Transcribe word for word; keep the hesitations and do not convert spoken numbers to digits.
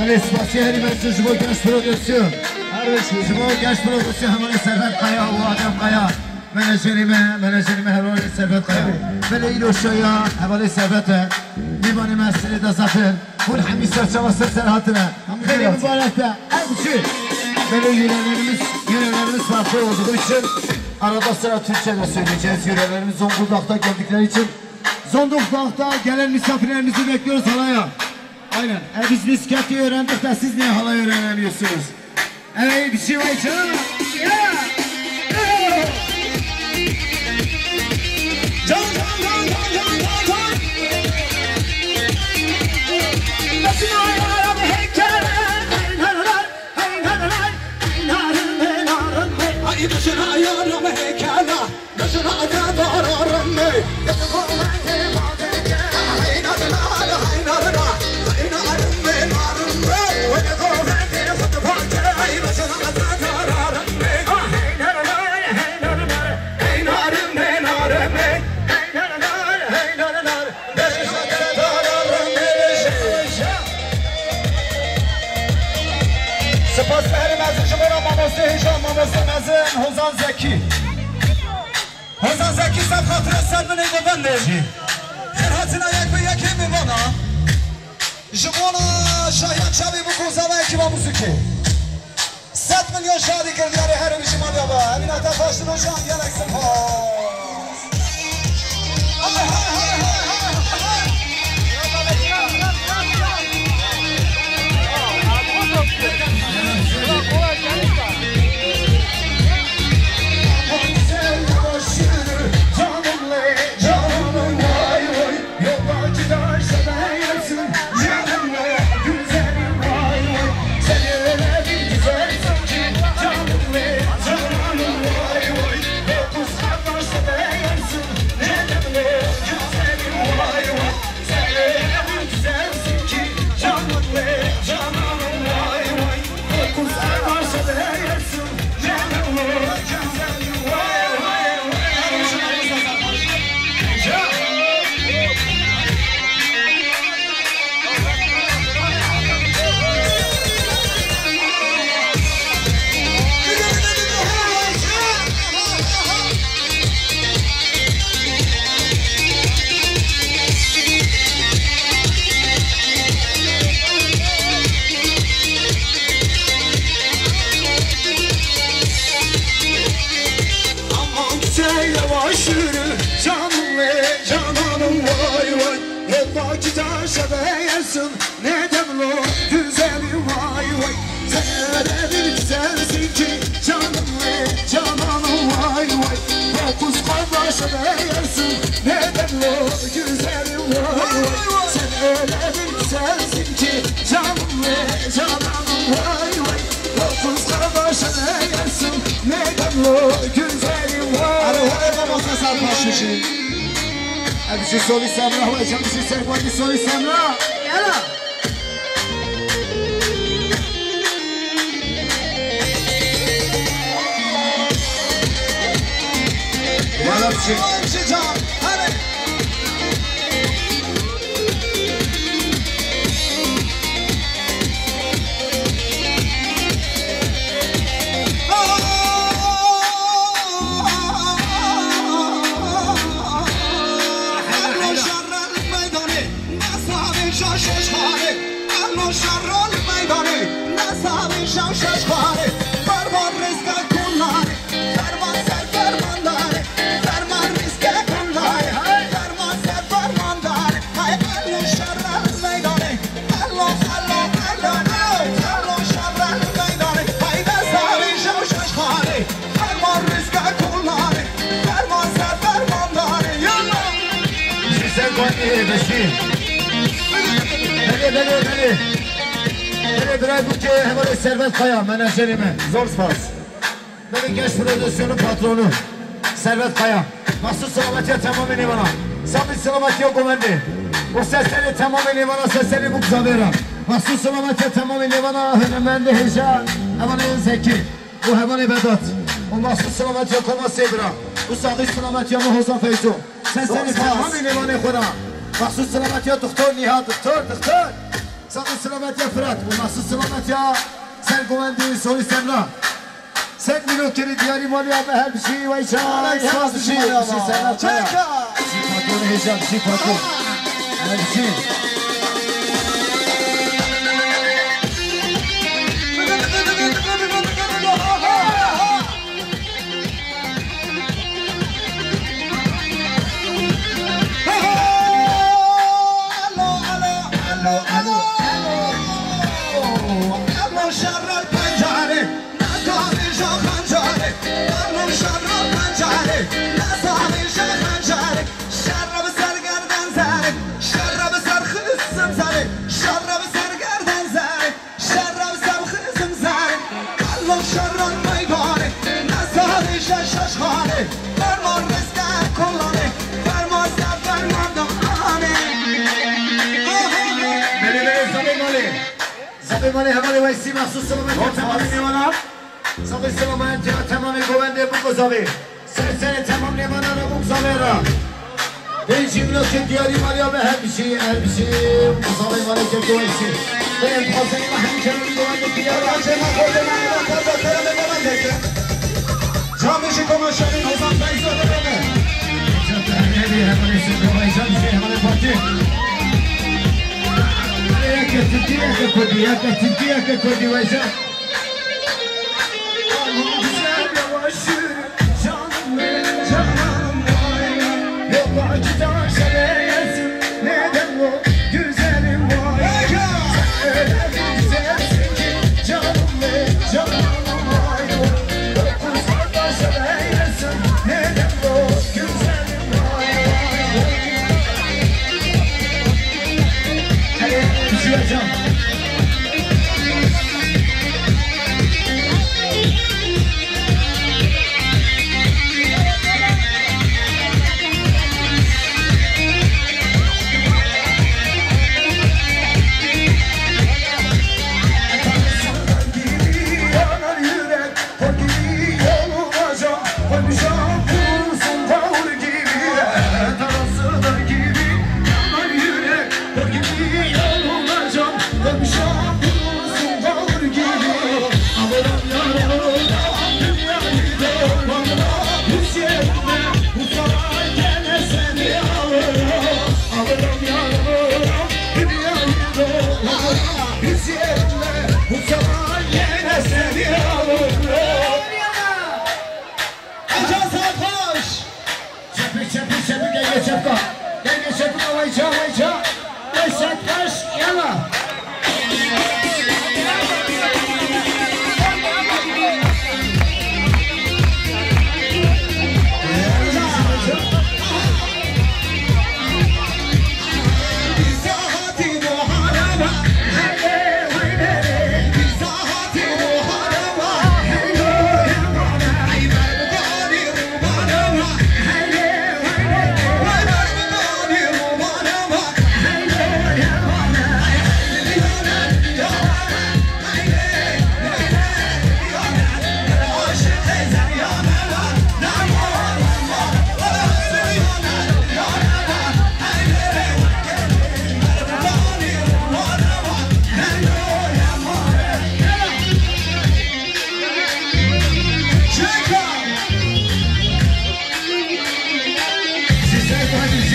Belê, spasî herî mezin ji bo Genç Prodüksiyon. Ji bo Genç Prodüksiyon hevalê Servet Kaya û Adem Kaya. Menajerê me, menajerê me hevalê Servet Kaya. Belê, îro şoya hevalê Servet e. Mîvanê me sirê de zaten. Hûn hemî serçava ser ser hatine. Xêrê mibarek be. Ev çi? Belê, yörelerimiz, yörelerimiz farklı olduğu için arada sıra Türkçe de söyleyeceğiz. Yörelerimiz Zonguldak'ta geldikleri için Zonguldak'ta gelen misafirlerimizi bekliyoruz halaya. Aynen. E, biz misket öğrendik de siz niye halay öğrenemiyorsunuz? Ey, bir şey var canım. Ya. Can, can, can. Başına ayağım heykel. Hey, nararay, hey, nararay, hey, narım, hey, narım, hey. Ay, başına ayağım heykel. Spas herî mezin ji bo re mamoste hêja, mamoste mezin Hozan Zekî. Hozan Zekî ser xatira ser min ê bibin lê jî. Xêr hatina yek bi yekê mêvana. Ji bona şahiya çavê bû ku zava ekîba muzîkê. Sed milyon şadî kir diyarê herêmî ji maliya be. Emîna te xweş dilo can gelek spas. Aman sen yavaş yürü, canım ve cananım, vay vay. Hoppa gitar seversin, ne demli o güzelim, vay vay. Sen öyle bir güzelsin ki, canım ve cananım, vay vay. Dokuz kardeş seversin, ne demli o güzelim, vay vay. Sen öyle bir güzelsin ki, canım ve cananım, vay vay. Dokuz kardeş seversin, ne demli o güzelim, vay vay. Ara, ara, ara, ara, ara, ara. Hadi şu solist Emrah var, canım şu Serkan, bir solist Emrah. Yala. Yala Komşucan, hadi. Şaş şaş xare, elo şerol meydanê, nesabê şaş şaş xare, ferman rizka kullanê. Ferman ser ferman dare, ferman rizke kullanê, ferman ser ferman dare. Hay elo şerol meydanê, elo, elo, elo, elo, elo şerol meydanê. Hay nesabê şaş şaş xare, ferman rizke kullanê, ferman ser ferman dare. Yalla! Ji ser goyê beşî. Belê, belê, belê. Belê, birayê bûkê hevalê Servet Kaya, menajerê me. Zor spas. Belê, Geç Prodüksiyonu patronu Servet Kaya. Mahsus selametiya temamê nêvana. Saxî selametiya govendê. Û seserê temamê nêvana, seserê bûk zavêra. Mahsus selametiya temamê nêvana, hunermendê hêja, hevalê Zekî. Û hevalê Vedat. Û mahsus selametiya koma sê bira. Û saxî selametiya me Hozan Feyzo. Seserê temamê nêvanê xwe ra. Mahsus selametiya doktor Nîhat, doktor, doktor. Saxî selametiya Firat. Û mahsus selametiya sergovendê Sorî Semra. Sed mîlo kerî diyarî maliya me her bijî, wey çay, her bijî, her bijî, Semra Kaya. Çeka! Bijî patron hêja, bijî patron. Her bijî. Alo, alo, alo, alo, alo. Alo, şerrel pencarê, naka vêja xencarê. Alo, şerrel pencarê, naka vêja xencarê. Şerre bi ser gerden zerê, şerre bi ser xizim zerê, şerre bi ser gerden zerê. Şerrev ser xizim zerê, kalo şerran meydanê, nezarê şeş şeş xanê, ferman rizke kullanê, ferman ser ferman danê. Belê, belê, zabê malê. Zabê malê hevalê Weysî, mexsûs selametiya temamê mêvana. Zabê selametiya temamê govendê bûk û zabê. Ser serê temam nêvana re bûk zavê re. Bê jî vlogê diyarî maliya me her bijî, her bijî. Zavê malê kevdo her bijî. Belê, dixwazin me hemî keremî dewam bikiriya. Bacê me xwedê me eva kar da keremê me veke. Camê jî koma şerîn Hozan Feyzo de bebe. Can te her yeri hevalê sê dewayî, can jî hevalê partî. Yeke Tirkî, yeke Kurdî, yeke Tirkî, yeke Kurdî, weyse. Hadi